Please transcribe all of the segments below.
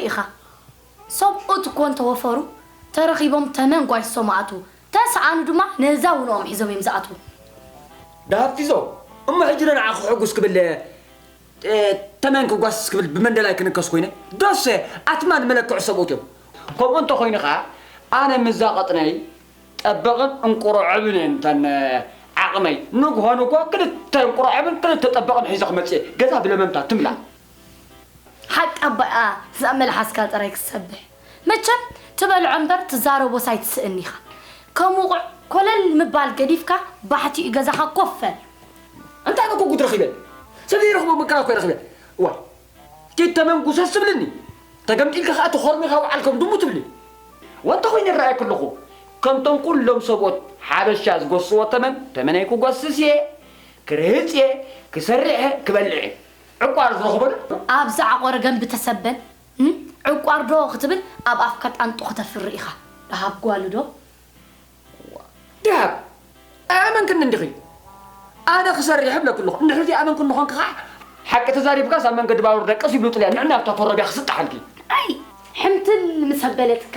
ኢኻ። ሰብኡት እኮ እንተወፈሩ ተረኺቦም ተመን ጓይሶም ኣትዉ፣ ተሰኣኑ ድማ ነዛ ውንኦም ሒዞም እዮም ዝኣትዉ። ዳሃብቲዞ፣ እሞ ሕጂ ንዓኹ ሕጉስ ክብል፣ እ፣ ተመን ክጓስስ ክብል ብመንደላይ ክንከስ ኮይነ? ዶሰ ኣትማን መለክዑ ሰብኡት እዮም። ከምኡ እንተኾይኑ ኸዓ ኣነ ምዛ ቐጥነይ ጠበቕን እንቁሮ ዕብን እየን እተን ዓቕመይ። ንግሆ ንግሆ ክልተ እንቁሮ ዕብን ክልተ ጠበቕን ሒዘ ክመጽእ እየ። ገዛ ብለመምታ ትምላእ። ሓቂ ኣባኣ ዝኣመልሓስካ ጥራይ ክሰብሕ። መቸም ትበልዖ እምበር ትዛረቦስ ኣይትስእን ኢኻ። ከም ውቑዕ ኮለል ምባል ገዲፍካ ባሕቲኡ ገዛኻ ኮፍ በል። እንታይ እኮ ጉድ ረኺበ? ሰብ ዘይረኽቦ መከራ እኮ ረኺበ። እዋ፣ ኪድ ተመን ጉሰስ ትብልኒ። ተገምጢልካ ኸኣ ተኾርሚኻ ውዓል ከም ድሙ ትብሊ። ወንተ ኾይነ ይረኣየኪ ኣለኹ። ከምቶም ኩሎም ሰብኦት ሓበሻ ዝጎስዎ ተመን፣ ተመነይ ክጎስስ እየ፣ ክርህጽ እየ፣ ክሰርሕ እየ፣ ክበልዕ እየ። ዕቋር ዝረኽበሉ? ኣብዚ ዓቖረ ገንቢ ተሰበን፣ እም? ዕቋር ዶ ክትብል ኣብ ኣፍካ ጣንጡ ከተፍሪ ኢኻ። ደሃብ ጓሉ ዶ? ደሃብ፣ ኣያመንክኒ እንዲኺ? ኣነ ክሰርሕ እብለኪ ኣለኹ። እንድሕር ዘይኣመንክኒ ኾንኪ ኸዓ፣ ሓቂ ተዛሪብካስ ኣብ መንገዲ ባቡር ደቅስ ይብሉ ጥልያን፣ ንዕና ኣብታ ፈረብያ ክስጣሓልኪ። ኣይ፣ ሕምትል ምስ ኣበለትካ፣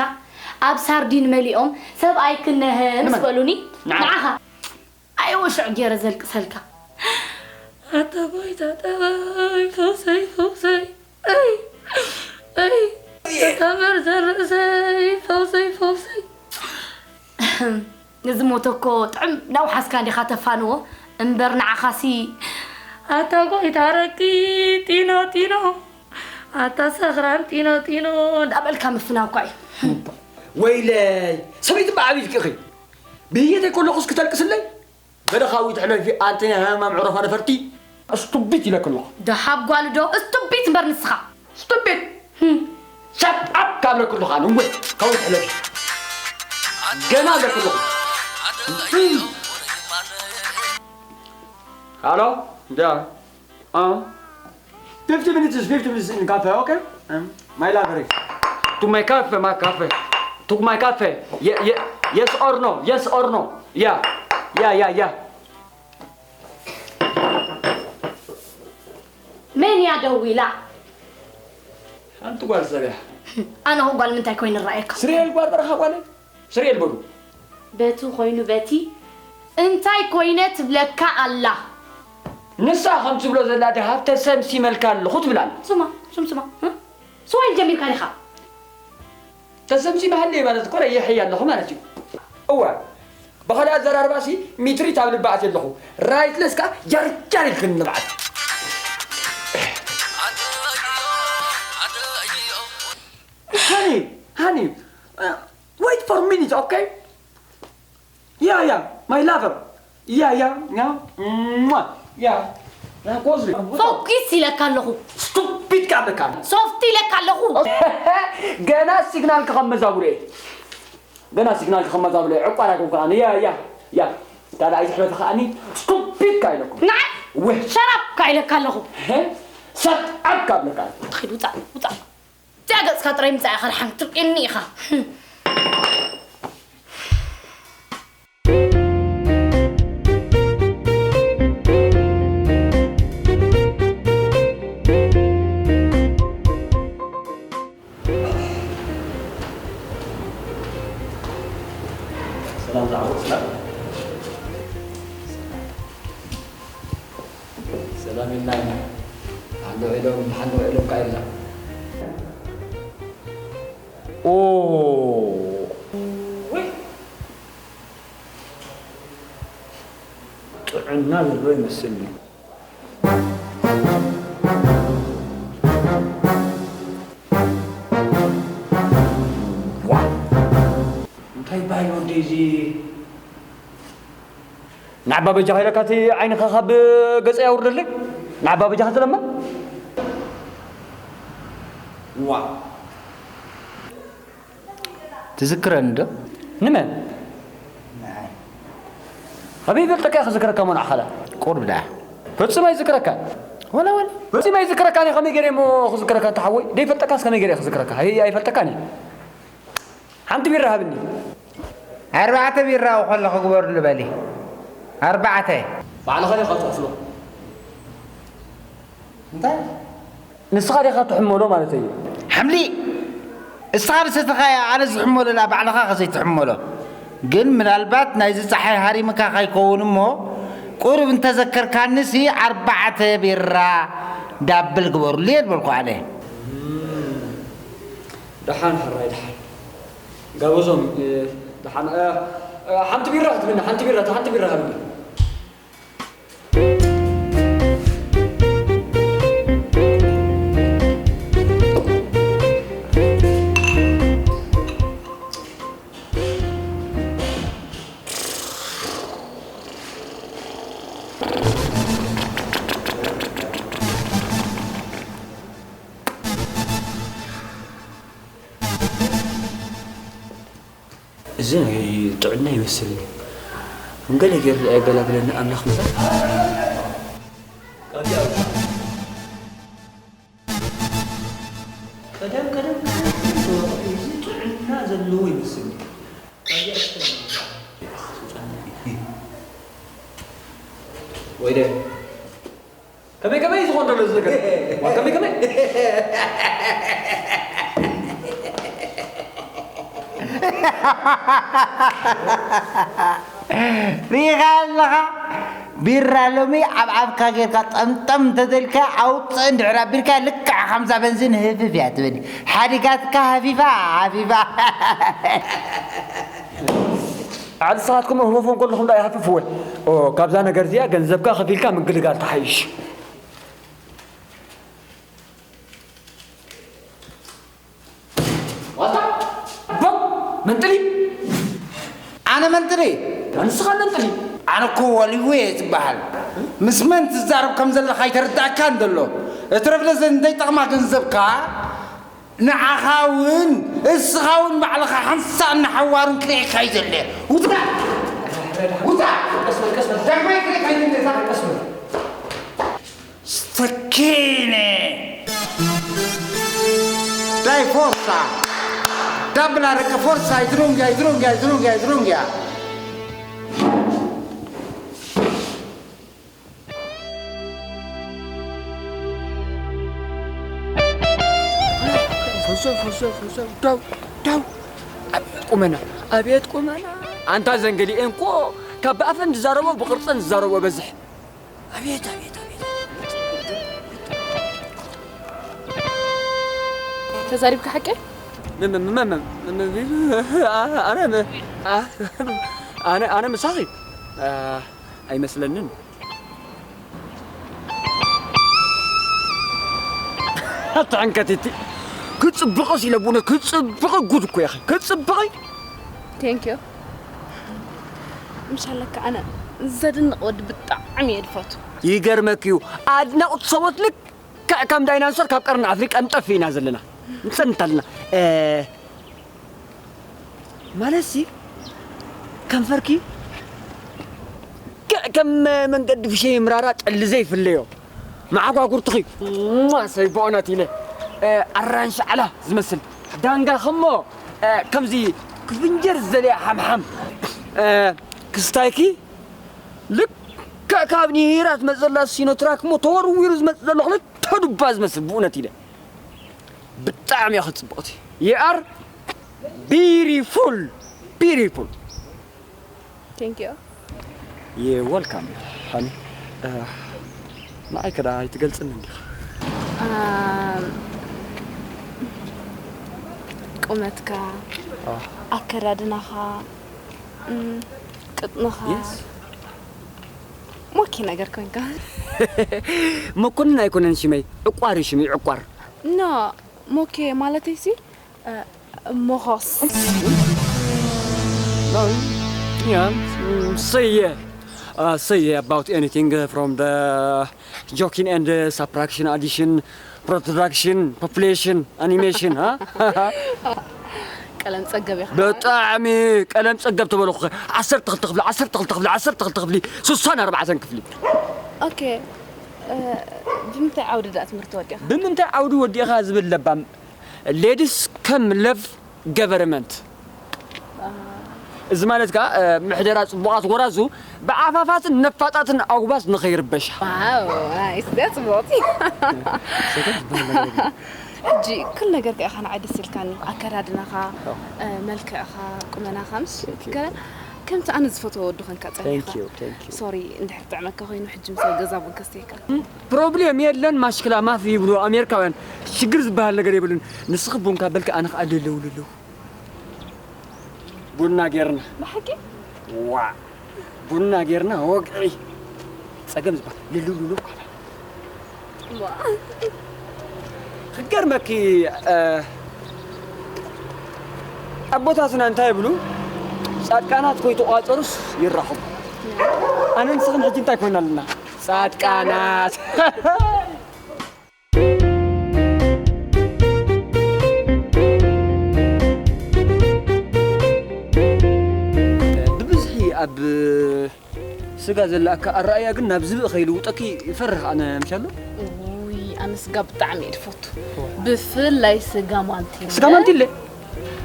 ኣብ ሳርዲን መሊኦም ሰብኣይ ክነሀ ምስ ንመን? በሉኒ፣ ንዓይ። ንዓኻ። ኣይ፣ ወሽዕ ገይረ ዘልቅሰልካ። ኣታ ጎይታ ጠባይ፣ ፈውሰይ፣ ፈውሰይ። ኣይ፣ ኣይ፣ ኣታ መርዘ ርእሰይ፣ ፈውሰይ፣ ፈውሰይ። እዚ ሞት እኮ ጥዕም ናውሓስካ እንዲኻ ተፋንዎ እምበር ንዓኻሲ። ኣታ ጎይታ ረቂ ጢኖ ጢኖ፣ ኣታ ሰኽራን ጢኖ ጢኖ እንዳበልካ ምፍናው እኳ እዩ። ወይለይ፣ ሰበይቲ በዓቢት ክእኺ። ብህየተይ ከለኹስ ክተልቅስለይ? በደኻዊት ሕለፊ ኣንቲ ናይ ሃማም ዕረፋ ነፈርቲ። ስቱቢት ኢለኪ ኣለኹ። ደሃብ ጓል ዶ? ስቱቢት እምበር ንስኻ። ስቱቢት! ህም። ሸት ኣፕ ካብ ለክሉ ኻን እወ፣ ካብ ትሕለፍ። ገና ለክሉ። ሃሎ? እንዳ? አ? fifty minutes, fifty minutes in cafe, okay? Um, my lover. To my cafe, my cafe. To my cafe. Ye- ye- yes or no? Yes or no? Yeah. Yeah, yeah, yeah. መን እያ ደዊላ? ሓንቲ ጓል ሰብ እያ። ኣነ ኸ ጓል ምንታይ ኮይነ እረኣየካ? ስርየል ጓል በረኻ ጓል እያ። ስርየል በሉ። በቲ ኮይኑ በቲ እንታይ ኮይነ ትብለካ ኣላ? ንሳ ከም ትብሎ ዘላ ደሃብ ተሰምሲመልካ ኣለኹ ትብል ኣላ። ስማ፣ ስም ስማ፣ እ? ስዋ ኢል ጀሚርካ ዲኻ? ተሰምሲመ ሃለየ ማለት እኮ የሕይ ኣለኹ ማለት እዩ። እወ፣ ብኻልእ ኣዘራርባሲ ሚትሪት ኣብ ልቢ ኣትየ ኣለኹ። ራይትለስ ከኣ ጃርጃር ኢልክኒ ንብዓት። ሃኒ፣ ሃኒ፣ uh, wait for minute, okay? Yeah, yeah, my lover. Yeah, yeah, yeah. Mwah. Yeah. Yeah, close it. ፎኪስ ኢለካ ኣለኹ። ስቱፒድ ካብ ለካ። ሶፍት ኢለካ ኣለኹ። ገና ሲግናል ክኸም መዛጉሬ። ገና ሲግናል ክኸም መዛጉሬ። ዕቋራ ክም ከኣኒ። ያ፣ ያ፣ ያ። ታዲያ ኣይትሕበቲ ከኣኒ። ስቱፒድ ካይለኩ። ንዓይ? ወይ። ሸራፕ ካይለካ ኣለኹ። ሄ? ሰት ኣፕ ካብ ለካ። ትኺድ ውፃእ፣ ውፃእ። እዚኣ ገጽካ ጥራይ ምጻእ ኢኻ፣ ደሓን ክትርእየኒ ኢኻ። ሰላም ዝዓወት ሰላም። ሰላም ኢልና ኢና። ሓንዶ ኢሎም፣ ሓንዶ ኢሎም ካ ኢልና። ኦ፣ ወይ። ጥዕና ዘሎ ይመስልኒ። ዋ! እንታይ ባይ ወደይ እዚ? ንዓባ በጃኻ ኢለካ እቲ ዓይንኻ ካብ ገጸይ ኣውርደለይ። ንዓባ በጃኻ ትለማ። ዋ። ትዝክረኒ ዶ? ንመን? ንዓይ። ኣበይ ይፈልጠካ እየ ክዝክረካ እሞ ንዓኻ ዳ? ቁሩብ ደኣ። ፈጺመ ኣይዝክረካን። ወላ ወላ። ፈጺመ ኣይዝክረካን እየ፣ ከመይ ገይረ እሞ ክዝክረካ እንተ ሓወይ? ደይፈልጠካስ ከመይ ገይረ እየ ክዝክረካ? ኣይ-፣ ኣይፈልጠካን እየ። ሓንቲ ቢራ ሃብኒ። ኣርባዕተ ቢራ ከለኹ ግበርሉ በሊ። ኣርባዕተ። ባዕልኻ ዲኻ ትኸፍሎ? እንታይ? ንስኻ ዲኻ ትሕመሎ ማለት እዩ። ሓምሊ! እስኻ ዝሰተኻያ ኣነ ዝሕመሎ ላ ባዕልኻ ከዘይትሕመሎ። ግን ምናልባት ናይዚ ጸሓይ ሃሪምካ ከይከውን እሞ፣ ቁሩብ እንተዘከርካኒሲ ኣርባዕተ ቢራ ዳብል ግበሩሉ እየ ዝበልኩ ኣነ። ደሓን ሕራይ ደሓን። ጋበዞም፣ እ፣ ደሓን፣ እ፣ እ፣ ሓንቲ ቢራ ክትብኒ፣ ሓንቲ ቢራ፣ ሓንቲ ቢራ ሃብኒ። እዚ ናይ ጥዕና ይመስል እዩ። እንገለ ገይሩ ኣይገላግለኒ ኣምላኽ ምበር። ቀደም፣ ቀደም፣ ቀደም፣ ቀደም፣ እዚ ጥዕና ዘለዎ ይመስል። ወይደ። ከመይ፣ ከመይ እዩ ዝኾን ዘሎ እዚ ነገር? ዋ፣ ከመይ፣ ከመይ? ርኢኻ ኣለኻ? ቢራ ሎሚ ኣብ ኣፍካ ጌርካ ጠምጠም እንተዘልካ ኣውፅእ እንድሕር ኣቢልካ ልክዕ ከምዛ በንዚን ህፍፍ እያ ትብል። ሓዲጋትካ ሃፊፋ፣ ሃፊፋ። ዓል ንስኻትኩም ህፈፎ እንከለኹም ዶ ኣይሃፍፍወ? ኦ፣ ካብዛ ነገር እዚኣ ገንዘብካ ከፊልካ ምግልጋል ተሓይሽ። ዋታ? ቦ! መንጥሊ! ኣነ መንጥሊ? ንስኻ መንጥሊ? ኣነ እኮ ወሊው እየ ዝበሃል። ምስ መን ትዛረብ ከም ዘለኻ ኣይተረዳእካን ዘሎ። እትረፍ ለዘ እንተይጠቕማ ገንዘብካ፣ ንዓኻ እውን፣ እስኻ እውን ባዕልኻ ሓንሳእ እናሓዋርን ክርእየካ እዩ ዘለ። ውፃእ! ውፃእ! ቀስ በል፣ ቀስ በል። ዳግማይ ክርእየካ እዩ ዘለ። ቀስ በል። Stacchini! Dai, forza! Dabbla ricca, forza, hai drunga, hai drunga, hai drunga, hai drunga! ፈሶ፣ ፈሶ፣ ፈሶ፣ ደው፣ ደው። ኣቤት ቁመና፣ ኣቤት ቁመና። ኣንታ ዘንገሊኤን እኮ ካብ ብኣፈን ዝዛረቦ ብቕርጸን ዝዛረቦ በዝሕ። ኣቤት፣ ኣቤት፣ ኣቤት። ተዛሪብካ ሓቂ? ም-፣ ም-፣ ም-፣ ም-፣ ም-፣ ም-፣ ም-፣ ኣነ ም-፣ ኣ-፣ ኣነ፣ ኣነ ምሳኺ፣ ኣ፣ ኣይመስለንን። ኣታ ዕንከቲቲ፣ ክጽብቕስ ኢለ ብእውነት ክጽብቕ ጉድ እኮ ኢኺ። ክጽብቒ። Thank you። ምሻለካ ኣነ ዘድንቕ ወዲ ብጣዕሚ እየ ዝፈቱ። ይገርመኪ እዩ፣ ኣድናቕቲ ሰብኡት ልክዕ ከም ዳይናሶር ካብ ቀርኒ ኣፍሪቃ ንጠፍእ ኢና ዘለና። ንጸንት ኣለና። እ፣ ማለትሲ ከንፈርኪ ከ-፣ ከም መንገዲ ፍሸይ ምራራ ጠሊ ዘይፍለዮ መዓጓጉርትኺ፣ እማ፣ ሰይ በእውነት ኢለ፣ እ፣ ኣራንሺ ዓላ ዝመስል ዳንጋ ከሞ፣ እ፣ ከምዚ ክፍንጀር ዝደለየ ሓምሓም፣ እ፣ ክስታይኪ ልክዕ ካብ ኒሂራ ትመጽእ ዘላ ሲኖትራክ እሞ ተወርዊሩ ዝመጽእ ዘሎ ክልተ ዱባ ዝመስል ብእውነት ኢለ። ብጣዕሚ ኢኺ ጽብቕቲ። You are beautiful, beautiful። Thank you። You're welcome, honey። እ፣ ንዓይ ከ ደኣ ኣይትገልጽንን ዲኻ? ኣም፣ ቁመትካ፣ አ። ኣከዳድናኻ፣ እም፣ ቅጥንኻ። Yes። ሞኬ ነገር ኮንካ። መኮንን ኣይኮነን ሽመይ፣ ዕቋር እዩ ሽመይ፣ ዕቋር። ኖ፣ ሞኬ ማለተይሲ፣ እ፣ ሞኾስ። No, yeah, mm, say yeah. Uh, say yeah about anything, uh, from the joking and, uh, subtraction, addition, production, population, animation, huh? ቀለም ጸገብ ኢኻ። ብጣዕሚ ቀለም ጸገብ ተበልኹ። ዓሰርተ ክልተ ክፍሊ፣ ዓሰርተ ክልተ ክፍሊ፣ ዓሰርተ ክልተ ክፍሊ፣ ስሳን ኣርባዕተን ክፍሊ። ኦኬ፣ እ፣ ብምንታይ ዓውዲ ደኣ ትምህርቲ ወዲእኻ? ብምንታይ ዓውዲ ወዲእኻ ዝብል ለባም፣ ሌድስ ከም ለቭ ገቨርመንት። እዚ ማለት ከኣ፣ እ፣ ምሕደራ ጽቡቓት ጎራዙ ብዓፋፋትን ነፋጣትን ኣጉባዝ ንኸይርበሻ። ዋው፣ ናይስ፣ እዚኣ ጽቡቕቲ። ሰተት ዝበሃል ነገር የለን። ሕጂ ኩሉ ነገር ከ ኢኻ ንዓይ ደስ ኢልካኒ፣ ኣከዳድናኻ፣ እ፣ መልክዕኻ፣ ቁመናኻ፣ ምስ Thank you. ገለ ከምቲ ኣነ ዝፈትዎ ወዲ ኮንካ ጸኒሕካ። Thank you, thank you. ሶሪ፣ እንድሕር ጥዕመካ ኮይኑ፣ ሕጂ ምሳይ ገዛ ቡን ከስተየካ። ፕሮብሌም የለን፣ ማሽክላ ማፊ ይብሉ ኣሜሪካውያን። ሽግር ዝበሃል ነገር የብሉን። ንስኺ ቡንካ በልኪ፣ ኣነ ኸኣ ልልውልልው። ቡና ጌርና። ብሓቂ? ዋ! ቡና ጌርና ወግዒ። ጸገም ዝበሃል ልልውልልው እኳ። ዋ! ክገርመኪ፣ እ፣ ኣቦታትና እንታይ ይብሉ? ጻድቃናት ኮይተቋጸሩስ ይራኸቡ። ኣነ ንስኽን ሕጂ እንታይ ኮይና ኣለና? ጻድቃናት። ብብዝሒ ኣብ ስጋ ዘለካ ኣረኣእያ ግን ናብ ዝብኢ ከይልውጠኪ ይፈርህ ኣነ፣ ምሻሎ? ውይ፣ ኣነ ስጋ ብጣዕሚ እየ ዝፈቱ። ብፍላይ ስጋ ማንቲለ። ስጋ ማንቲለ?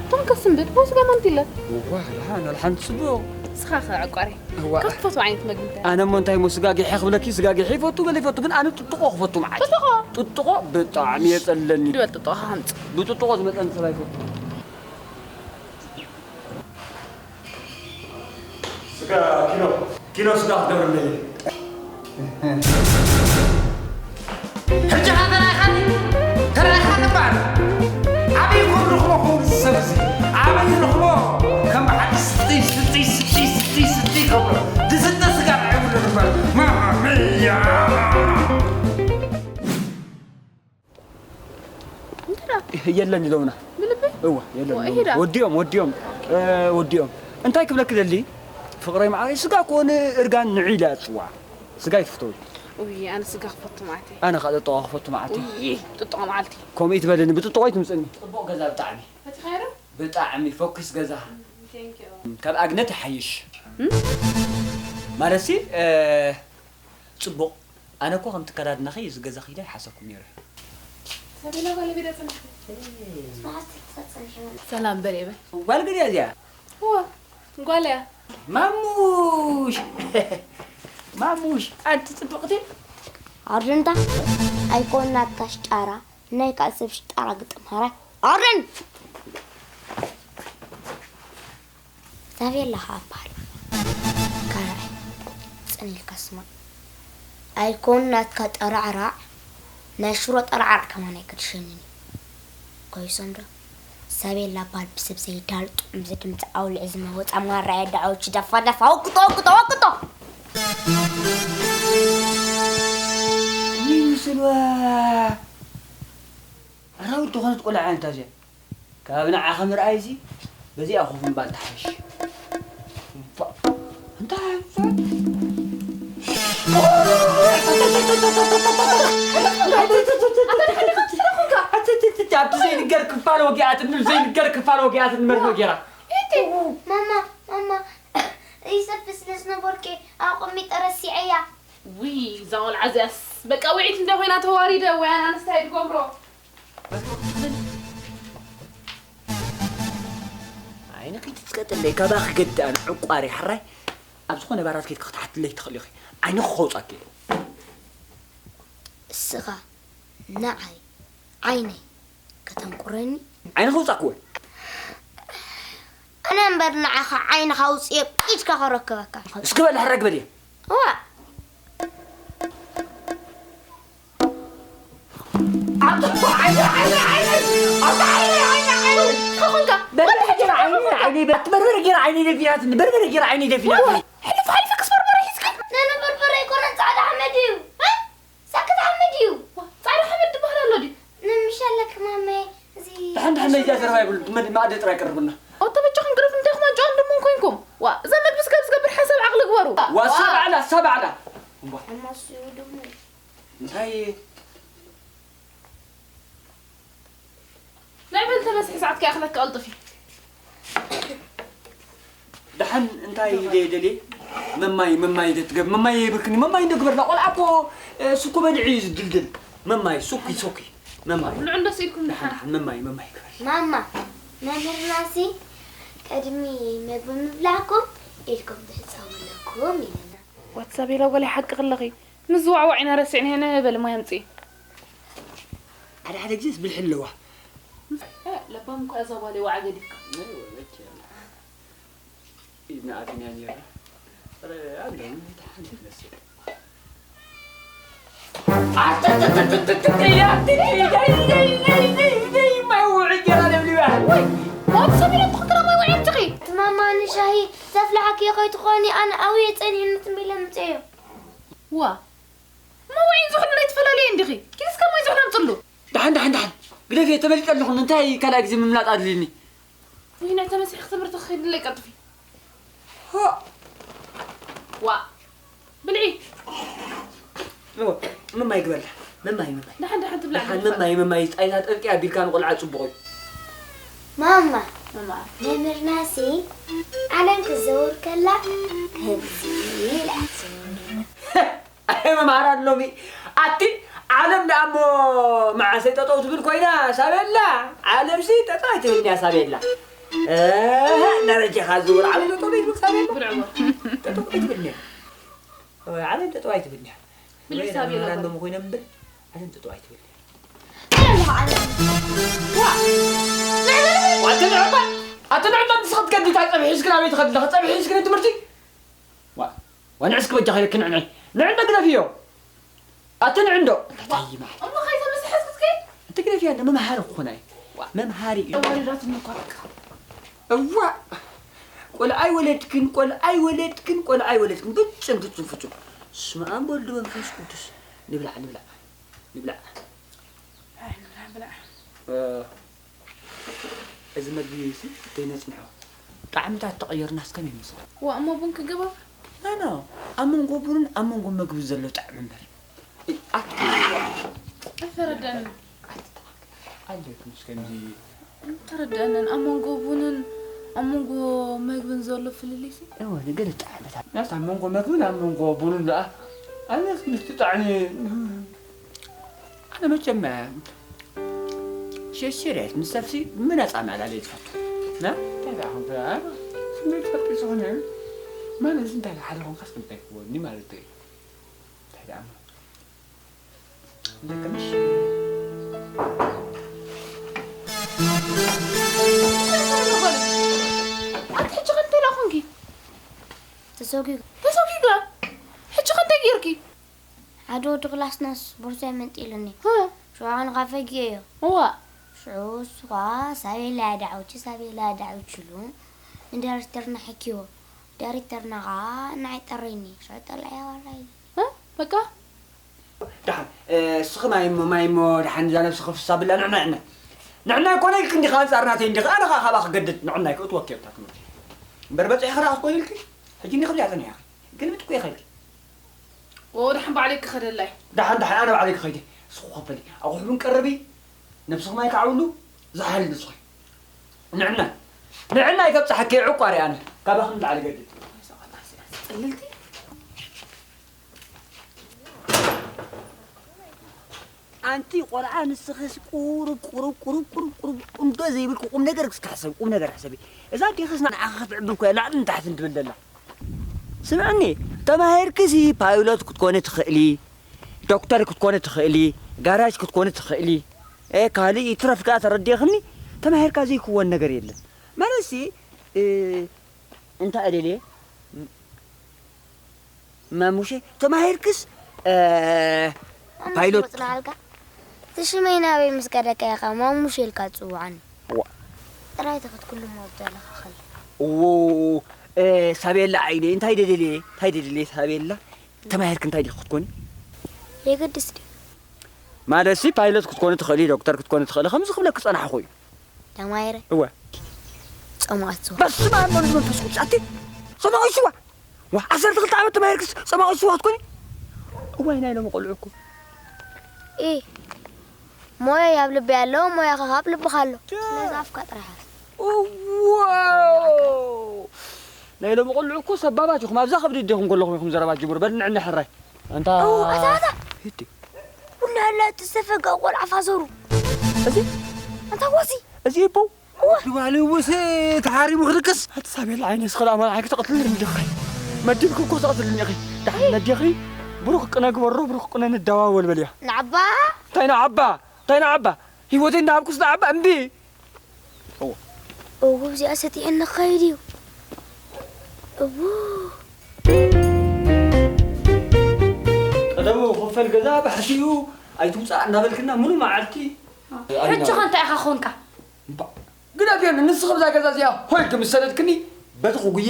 እቶም ከስንብድ፣ ወይ ስጋ ማንቲለ። እዋ፣ ደሓን፣ ኣልሓንቲ ጽቡቕ። ንስኻ ኸ ዕቋሪ? እዋ። ካብ ትፈትዎ ዓይነት መግቢ እንታይ? ኣነ እሞ እንታይ እሞ ስጋ ጊሐ ክብለኪ፣ ስጋ ጊሐ ይፈቱ፣ ገለ ይፈቱ፣ ግን ኣነ ጥጥቆ ክፈቱ መዓት። ጥጥቆ? ጥጥቆ ብጣዕሚ የጸለኒ። ድበል ጥጥቆ ሃምጽ። ብጥጥቆ ዝመጸኒ ሰብ ኣይፈቱ። ስጋ ኪሎ፣ ኪሎ ስጋ ክትገብረለይ። ሕጂ ኸ ተራእኻኒ? ተራእኻኒ እምበኣር። ኣበይ ኮን ረኽቦ ኸውን እዚ ሰብ እዚ? ኣበይ ረኽቦ? ከም ብሓቂ ስትይ፣ ስትይ፣ ስትይ፣ ስትይ፣ ስትይ ከብሎ። ዝስተ ስጋ ርኣይ ብሎ ነበር። ማማ ሚያ! እንትና? የለን ኢሎምና። ብልቢ? እወ፣ የለን ወ-፣ ኢሎምና። ይሄዳ? ወዲኦም፣ ወዲኦም፣ እ፣ ወዲኦም። እንታይ ክብለኪ ደሊ? ፍቕረይ መዓረይ፣ ስጋ ኮነ እርጋን ንዒ ኢላ እያ ትጽዋዕ። ስጋ ይትፍተው። ውይ፣ ኣነ ስጋ ክፈቱ መዓት እየ። ኣነ ኸኣ ጥጥቖ ክፈቱ መዓት እየ። ውይ፣ ጥጥቖ መዓልቲ። ከምኡ ይትበለኒ፣ ብጥጥቖ ይትምጽእኒ። ጽቡቕ ገዛ ብጣዕሚ። ፈቲኻዮ ዶ? ብጣዕሚ ፎኪስ ገዛ። ቴንክ ዩ። ካብ ኣግነት ይሓይሽ። እም? ማለትሲ፣ እ፣ ጽቡቕ። ኣነ እኮ ከምቲ ኣከዳድናኺ እዚ ገዛ ክኢለ ኣይሓሰብኩን ነይረ። ሳቤላ ጓለይ ቤት ኣጸኒሕኪ? ሰላም በል በል። ጓል ገዲያ እዚኣ? እወ፣ ጓል እያ። ማሙሽ! ማሙሽ፣ ኣንቲ ጽብቕቲ። ኣርድንታ ኣይኮን ናትካ ሽጣራ፣ ናይ ካልእ ሰብ ሽጣራ ግጥም ሃራይ። ኣርን! ሳቤላ ኸኣ እበሃል። ካልኣይ፣ ጽን ኢልካ ስማዕ። ኣይኮን ናትካ ጠራዕራዕ፣ ናይ ሽሮ ጠራዕራዕ ከማን ኣይክድሸንን እዩ። ኮይሶም ዶ? ሳቤላ እበሃል ብሰብ ዘይዳል ጥዑም ዝድምጺ ኣውልዕ ዝመወጻ ማራ የዳዓዎች ደፋ ደፋ ወቅጦ ወቅጦ ወቅጦ! ይስልዋ! ኣራዊት ዝኾነት ቆልዓ እያ እዚኣ። ካብ ንዓኺ ምርኣይሲ በዚኣ ኮፍ ምባል ትሓይሽ። እባ፣ እንታይ? ኣብቲ ዘይንገር ክፋል ወጊኣትኒ፣ ዘይንገር ክፋል ወጊኣትኒ መርዶ ገይራ። ማማ፣ ማማ፣ ይሰፍስ ነስነቦርኬ ኣቐሚጠ ረሲዐያ። ውይ፣ እዛ ቆልዓ እዚኣስ በቃ ውዒት እንደ ኮይና ተዋሪደ፣ ወይ ኣነ ኣንስታይ ድገብሮ። ዓይንኺ ትጽቀጥለይ፣ ካባኺ ገዲ ኣነ ዕቋሪ ሕራይ፣ ኣብ ዝኾነ ባራት ከይድኪ ክትሓትለይ ትኽእሊ ኢኺ። ዓይንኺ ከውጻኪ። እስኻ ንዓይ ዓይነይ ከተንቁረኒ? ዓይንኺ ውጻኪ ወይ? ኣነ እምበር ንዓኻ ዓይንኻ ኣውጽኤ ኢድካ ከረክበካ። እስኪ በል ሕራይ ግበርየ። እዋ። በርበረ ገይራ ዓይነይ ደፊናትኒ፣ በርበረ ገይራ ዓይነይ ደፊናትኒ። ሕልፍ ሓሊፈ ክስ በርበረ ሒዝካ። ነነ በርበረ ኣይኮነን፣ ጻዕዳ ሓመድ እዩ። እ? ሳክት ሓመድ እዩ። ዋ፣ ጻዕዳ ሓመድ ዝበሃል ኣሎ ድዩ? ንምሻለክ ማመይ፣ እዚ ድሓን ድሓን ነዚኣ ዘረባ ይብሉ፣ መድ-፣ ማእደ ጥራይ ቀርብና። ኣቶ በጃኹም ግደፉ፣ እንታይ ክማን ጨዋን ድሙን ኮንኩም? ዋ፣ እዛ መግቢ ስጋብ ዝገብር ሓሳብ ዓቕሊ ግበሩ። ዋ፣ እሳ ባዕላ፣ እሳ ባዕላ። እምቧ። እሞ እሱ ድሙ። እንታይ? ናይ በል ተበስሒ ሰዓት ከይኣኽለካ ቀልጥፊ። ደሓን እንታይ ደ-፣ ደልየ? መማይ፣ መማይ ደ ትገብ-፣ መማይ የብርክኒ፣ መማይ እንደ ግበርላ። ቆልዓ እኮ፣ እ፣ ሱኩ በሊዑ እዩ ዝድልድል። መማይ፣ ሱኪ፣ ሱኪ፣ መማይ። ብልዑ እንደስ ኢልኩም ደሓን፣ ደሓን። ደሓን፣ መማይ፣ መማይ ግበር። ማማ፣ መምህርናሲ ቅድሚ መግቢ ምብላዕኩም ኢድኩም ትሕጸቡ ኣለኩም ኢለና። ዋትሳብ ኢለ ወላ ሓቂ ክለኺ። ምዝዋዕዋዕ ኢና ረሲዕና፣ ሄነ በሊ ማይ ኣምጽኢ። ሓደ ሓደ ግዜስ ብልሒ ኣለዋ። ለባም እኳ እዛ ጓል ዋዓ ገዲፍካ። ኢድና ኣቲና ኔርና። ኧረ፣ ኣለዉ፣ ሓንቲ ትመስል። ማማ ንሻሂ ዘፍልሓኪ ከይትኾኒ ኣነ ኣውየ ጸኒሕኒ ትንቢለ ምጽእዮ። ዋ እሞ ውዒን ዝሑል ናይ ትፈላለየ እንዲኺ? ኪድ እስከ ማይ ዝሑል ኣምፅሉ። ደሓን ደሓን ደሓን ግደፍየ ተመሊጠ ኣለኹ። እንታይ ካልኣይ ግዜ ምምላጥ ኣድልዩኒ? ውይ ናይ ተመሲሒ ክትምህርቲ ክኸይድለይ ቀልጥፊ። ዋ ብልዒ። እወ፣ ምማይ ግበላ። ምማይ ምማይ። ደሓን ደሓን ትብላ ደሓን ምማይ ምማይ። ጣይታ ጠብቂ ኣቢልካ ንቆልዓ ጽቡቕ እዩ። ማማ ማማ መምህርናሲ ዓለም ክትዘውር ከላ ከምዚ ኢላ ትዘውር። ኣይ መምሃራን ሎሚ ኣቲ ዓለም ደኣ እሞ መዓሰይ ጠጠው ትብል ኮይና ሳቤላ ዓለምሲ ጠጠው ኣይትብልንያ ሳቤላ እህ ደረጃኻ ዝውር ዓለም ጠጠው ይብል ሳቤላ ጠጠው ኣይትብልንያ ዓለም ጠጠው ኣይትብልንያ መምህራን ሎሚ ኮይኖም እምበር ዓለም ጠጠው ኣይትብልንያ ኣቲ ንዕማን ኣቲ ንዕማን ንስኺ ትከዲ እንታይ ፀብሒ ሒዝክን ኣበይ ትኸዲ ኣለኺ ፀብሒ ሒዝክን ትምህርቲ ዋ ንዕስኪ በጃኺ ኢለኪ ንዕንዒ ንዕንዶ ግደፍዮ ኣቲ ንዕንዶ እንታይ ይማ እሞ ኸይተ ምስ ሕዝክትከይ እቲ ግደፍያ መምሃሪ ክኾና እዩ መምሃሪ እዩ ተዋሪዳትኒ እኳ በቃ እዋ ቆልዓይ ወለድክን ቆልዓይ ወለድክን ቆልዓይ ወለድክን ፍጹም ፍጹም ፍጹም ስመ ኣብ ወልድ መንፈስ ቅዱስ ንብላዕ ንብላዕ ንብላዕ ኣይ ንብላዕ ብላዕ እዚ መግቢ እዚ ዘይነፅንሖ ጣዕምታት ተቐየርናስ ከመይ ይመስል? ዋ እሞ ቡን ክገባብ? ናና ኣብ መንጎ ቡንን ኣብ መንጎ መግቢ ዘሎ ጣዕሚ እምበር። ኣይተረደኣንን። ኣብ መንጎ ቡንን ኣብ መንጎ መግብን ዘሎ ፍልልይሲ? እወ ንገለ ጣዕምታት ናስ ኣብ መንጎ መግብን ኣብ መንጎ ቡንን ደኣ ኣነስ ምስቲ ጣዕሚ ኣነ መቸም ሽሽርያት ምስ ሰብሲ ምነፃ ምዕላል እየ ዝፈቱ ና እንታይ ደኣ ኹንተ ስሜት ፈጢ ዝኾነ ማለት እንታይ ሓደ ኾንካስ እንታይ ክወኒ ማለት እዩ እንታይ ደኣ ደቅምሽ ኣቲ ሕጂ ከ እንታይ ደኣ ኾንኪ ተሰጒጉ ተሰጒጋ ሕጂ ከ እንታይ ጌርኪ ሓደ ወዲ ክላስናስ ቦርሳይ መንጢሉኒ። ሽዑ ኣነ ኸኣ ፈጊኤዮ። እዋ። ሽዑ እሱ ኸኣ ሳቤላ እያ ዳዕውቺ ሳቤላ እያ ዳዕውቺ ኢሉ ንዳይሬክተርና ሓኪዎ። ዳይሬክተርና ኸኣ ንዓይ ጠረየኒ። ሽዑ ጠላዒ ኣባራይኒ። በቃ። ደሓን እስኺ ማይ እሞ ማይ እሞ ደሓን እዛ ነብስኺ ፍስስ ኣብላ ንዕናይ ዕናይ ንዕናይ ኮነ ኢልኪ እንዲኺ ኣንጻር ናተይ እንዲኺ ኣነ ኸኣ ካባኺ ክገድድ ንዕናይ ክእትወኪ እብታ ትምህርቲ እምበር በጺሕኺ ደኣ ክትኮኒ ኢልኪ ሕጂ እንዲኺ እዚኣ ጸኒሕኺ ግልብጥ እኮ ኢኺ ኢልኪ ወደሓን ባዕለይ ክኸደላ እየ። ደሓን ደሓን ኣነ ባዕለይ ክኸይድ እየ። ንስኺ ኮፍ በሊ። ኣቑሑ እውን ቀርቢ። ነብስኺ ማይ ከዓብሉ። ዝሓሊ ንስኺ። ንዕናይ። ንዕናይ ከብፅሓኪ እየ ዕቋር እየ ኣነ። ካባኺ ንላዕሊ ገድድ። ፅልልቲ። ኣንቲ ቆልዓ ንስኽስ ቁሩብ ቁሩብ ቁሩብ ቁሩብ ቁሩብ እንዶ ዘይብልኪ ቁም ነገር እስኪ ሕሰቢ ቁም ነገር ሕሰቢ እዛ ኣዴኽስ ንዓኺ ክትዕብር እኮ እያ ላዕልን ታሕትን ትብል ዘላ ስምዕኒ ተማሂርክሲ ፓይሎት ክትኮኒ ትኽእሊ ዶክተር ክትኮኒ ትኽእሊ ጋራጅ ክትኮኒ ትኽእሊ ካልእ ይትረፍ ከኣ ተረዲእኽኒ ተማሂርካ ዘይክወን ነገር የለን ማለትሲ እንታይ እደልየ ማሙሸ ተማሂርክስ ፓይሎት ጽናልካ እቲ ሽመይ ናበይ ምስ ከደካ ኢኻ ማሙሸ ኢልካ ትጽውዓኒ ጥራይ ተኸትኩሉ ሞት ዘለኻ ከለ ሳቤላ ዓይነይ እንታይ ደደልየ እንታይ ደደልየ ሳቤላ ተማሂርክ እንታይ ዲኺ ክትኮኒ የገድስ ድዩ ማለትሲ ፓይለት ክትኮኒ ትኽእሊ ዶክተር ክትኮኒ ትኽእሊ ከምዚ ክብለክ ጸናሕኹ እዩ ተማሂረ እወ ጸማቐት ስዋ በስመ ኣብ ወልድ መንፈስ ቅዱስ ኣቲ ጸማቐት ስዋ ዋ ዓሰርተ ክልተ ዓመት ተማሂርክስ ጸማቐት ስዋ ክትኮኒ እዋይ ናይ ሎሚ ቆልዑ እኮ ኢ ሞያ ኣብ ልቢ ኣሎ ሞያ ከ ኣብ ልብኻ ኣሎ ስለዚ ኣፍካ ጥራሕ እዋ ናይ ሎሚ ቆልዑ እኮ ሰባባት ኢኹም ኣብዛ ከብዲ ዲኹም ከለኹም ኢኹም ዘረባ ጅምሩ በል ንዕኒ ሕራይ ኣንታ ኣታ ኣታ ሂዲ ኩሉ ኣላ እቲ ዝተፈገ ቆልዓ ፋዘሩ እዚ ኣንታ ወሲ እዚ ይቦ ወዲ ባህሊ ውስ ተሓሪሙ ክድቅስ ኣቲ ሳቤላ ዓይነ ስኸላ ኣማን ዓይክ ተቕትልኒ እንዲኺ መዲብክ እኮ ተቕትልኒ ኢኺ ዳሕና ነዲኺ ብሩክ ቅነ ግበሮ ብሩክ ቅነ ንደዋወል በልያ ንዓባ እንታይ ንዓባ እንታይ ንዓባ? ህይወተይ እንዳሃብኩስ ንዓባ እምቢ። እዎ፣ እዚኣ ሰጢሐ ንኸይድ እዩ። እዎ። ቀደሙ ክፈል ገዛ ባሕሲኡ ኣይትውፃእ እናበልክና ሙሉ መዓልቲ። ሕጂ ኸ እንታይ ኢኻ ኾንካ? እምባ፣ ግደፍየን፣ ንስኺ ብዛ ገዛ እዚኣ ሆይ ከም ዝሰደድክኒ፣ በቲ ክጉየ፣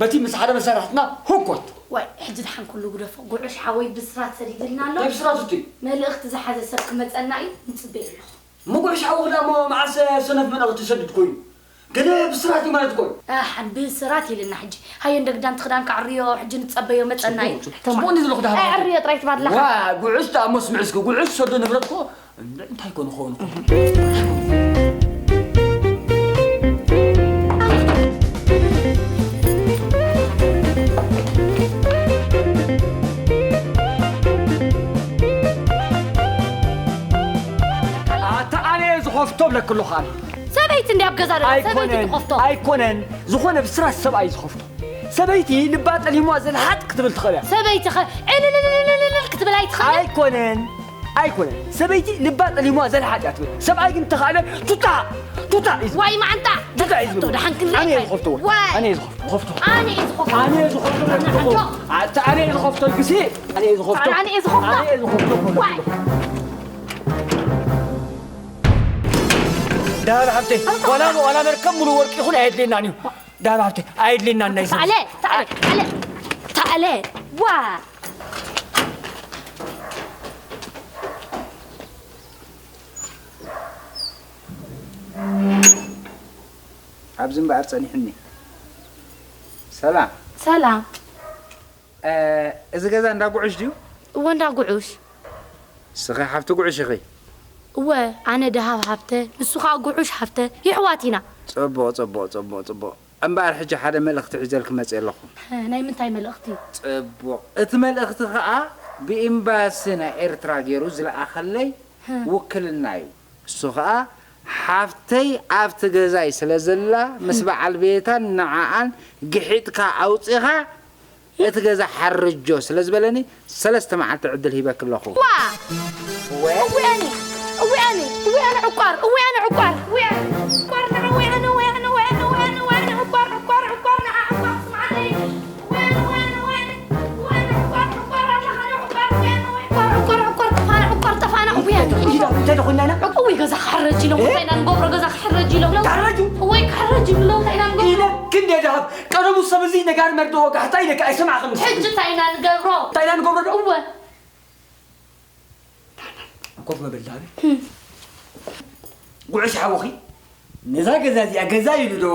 በቲ ምስ ሓደ መሳርሕትና ህኮት። ዋይ፣ ሕጂ ደሓን ኩሉ ግደፎ። ጉዑሽ ሓወይ ብስራት ሰዲድልና ኣሎ። ናይ ብስራት እቲ? መልእኽቲ ዝሓዘ ሰብ ክመጸና እዩ፣ ንጽበዮ ኣለኹ። እሞ ጉዑሽ ሓወኺ ደኣ እሞ መዓስ ሰነፍ መልእኽቲ ይሰድድ ኮይኑ? ገለ ብስራት እዩ ማለት እኮ እዩ። ኣሓን ብስራት ኢልና ሕጂ። ሃየ እንደ ግዳንቲ ክዳንካ ኣዕርዮ፣ ሕጂ ንጸበዮ መጸና እዩ። ጽቡቕ፣ ጽቡቕ። ጽቡቕ እንዲ ዘለኹ ደሃባ። ኣይ፣ ኣዕርዮ ጥራይ ትባድለኻ። ዋ፣ ጉዑሽ ደኣ እሞ ስምዒ እስኪ፣ ጉዑሽ ሰዶ ንብረት እኮ እንታይ ኮን ኾን? ኣታ ኣነ እየ ዝኸፍቶ ብለኪ ኣለኹ ኣነ። ሰበይቲ እንድያ ኣብ ገዛ ደላ፣ ሰበይቲ ኣይኮነን፣ ትኸፍቶ። ኣይኮነን። ዝኾነ ብስራት ሰብኣይ ዝኸፍቶ። ሰበይቲ ልባ ጠሊምዋ ዘልሓጥ ክትብል ትኽእል እያ። ሰበይቲ ኸ ዕልልልልልልል ክትብል ኣይትኽእልን? ኣይኮነን፣ ኣይኮነን። ሰበይቲ ልባ ጠሊምዋ ዘልሓጥ እያ ትብል። ሰብኣይ ግን እንተኻእለ ቱታ፣ ቱታ እዩ ዝብል። ዋይ መዓንጣ! ቱታ እዩ ዝብል። ደሓን ክንርኢ ኣነ እየ ኣይኮነን። ዝኸፍቶ። ዋይ! ኣነ እየ ዝኸፍቶ። ዝኸፍቶ። ኣነ እየ ዝኸፍቶ። ኣነ እየ ዝኸፍቶ። ኣነ እየ ዝኸፍቶ። ኣታ ኣነ እየ ዝኸፍቶ። ግሲ፣ ኣነ እየ ዝኸፍቶ። ኣነ እየ ዝኸፍቶ። ኣነ እየ ዝኸፍቶ። ዋይ! ደሃብ ሓብተይ፣ ዋላ፣ ዋላ መርከብ ሙሉ ወርቂ ይኹን ኣየድልየናን እዩ። ደሃብ ሓብተይ፣ ኣየድልየናን ናይ ሰብ። ተዓለ፣ ተዓለ፣ ተዓለ፣ ተዓለ። ዋ! ኣብዚ እምበኣር ጸኒሑኒ። ሰላም። ሰላም። እ፣ እዚ ገዛ እንዳ ጉዑሽ ድዩ? እወ፣ እንዳ ጉዑሽ። ንስኺ ሓፍቲ ጉዑሽ ኢኺ? እወ፣ ኣነ ደሃብ ሃብተ፣ ንሱ ኸኣ ጉዑሽ ሃብተ፣ የሕዋት ኢና። ጽቡቕ፣ ጽቡቕ፣ ጽቡቕ፣ ጽቡቕ። እምበኣር ሕጂ ሓደ መልእኽቲ ሒዘልኪ መጺአ ኣለኹ። እ፣ ናይ ምንታይ መልእኽቲ? ጽቡቕ። እቲ መልእኽቲ ኸኣ ብኤምባሲ ናይ ኤርትራ ገይሩ ዝለኣኸለይ እ። ውክልና እዩ። እሱ ኸኣ ሓፍተይ ኣብቲ ገዛይ ስለ ዘላ፣ ምስ በዓል ቤታን ንዓኣን ግሒጥካ ኣውጺኻ እቲ ገዛ ሓርጆ ስለ ዝበለኒ፣ ሰለስተ መዓልቲ ዕድል ሂበኪ ኣለኹ። ዋ! እወ። እወ ኣነ፣ እወ ኣነ፣ እወ ኣነ ዕቋር፣ እወ ኣነ ዕቋር፣ እወ ኣነ ዕቋር፣ ንዓ እወ ኣነ፣ እወ ኣነ፣ እወ ኣነ፣ እወ ኣነ፣ እወ ኣነ ዕቋር፣ ዕቋር፣ ዕቋር፣ ንዓ ዕቋር፣ ስምዓለይ። እወ ኣነ፣ እወ ኣነ፣ እወ ኣነ፣ እወ ኣነ ዕቋር፣ ዕቋር፣ ኣለኻ፣ ዕቋር፣ እወ ኣነ፣ እወ ኣነ ዕቋር፣ ዕቋር፣ ዕቋር፣ ጠፋና፣ ዕቋር፣ ጠፋና፣ እወ ኣነ። እንታይ ደኾንና ኢና? እወ ገዛ ክሕረጅ ኢሎም፣ እ? እንታይ ኢና ንገብሮ? ገዛ ክሕረጅ ኢሎም። ክሕረጁ? እወ ክሕረጅ ኢሎም፣ እንታይ ኢና ንገብሮ? ኢለ ክንደይ ደሃብ ቀደሙ ሰብ እዚ ነጋሪ መርድኦ ጋሕታ ኢለካ ኣይሰማዕኽን። ሕጂ እንታይ ኢና ንገብሮ? እንታይ ኢና ንገብሮ ዶ? እወ። ኮፍ መበል ደሃብ። ህም። ጉዕሽ ሓውኺ ነዛ ገዛ እዚኣ ገዛ ኢሉ ዶ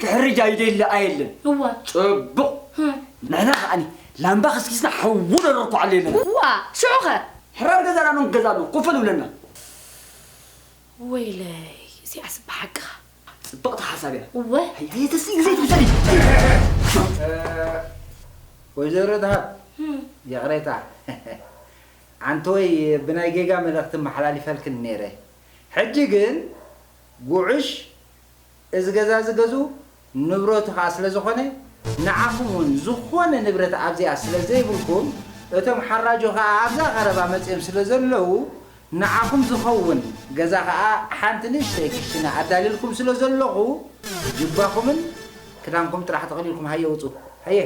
ክሕርጃ ይደሊ ኣየለን? እወ። ጽቡቕ። ህም። ንሕና ከኣኒ ላምባ ከስኪስና ሓዊ ነረኩ ኣለና። እዋ፣ ሽዑኸ? ሕራር ገዛና ዶ ንገዛሉ? ኮፍ ንብለና። ወይለይ፣ እዚኣስ ብሓቅኻ። ጽብቕቲ ሓሳብ እያ። እወ። ሃይ፣ ሃይ፣ ተስኢ ግዜ ትውሰዲ። እ፣ ወይዘሮ ደሃብ፣ እም። ይቕሬታ። ኣንተወይ ብናይ ጌጋ መልእኽቲ መሓላሊፈልክን ነይረ። ሕጂ ግን ጉዕሽ እዚ ገዛ እዚ ገዝኡ ንብረቱ ኸኣ ስለ ዝኾነ፣ ንዓኹም እውን ዝኾነ ንብረት ኣብዚኣ ስለ ዘይብልኩም፣ እቶም ሓራጆ ኸኣ ኣብዛ ቀረባ መጺኦም ስለ ዘለዉ፣ ንዓኹም ዝኸውን ገዛ ኸኣ ሓንቲ ንእሽተይ ክሽነ ኣዳልየልኩም ስለ ዘለኹ፣ ጁባኹምን ክዳንኩም ጥራሕ ጠቕሊልኩም ሃየ ውጹ። ሃየ።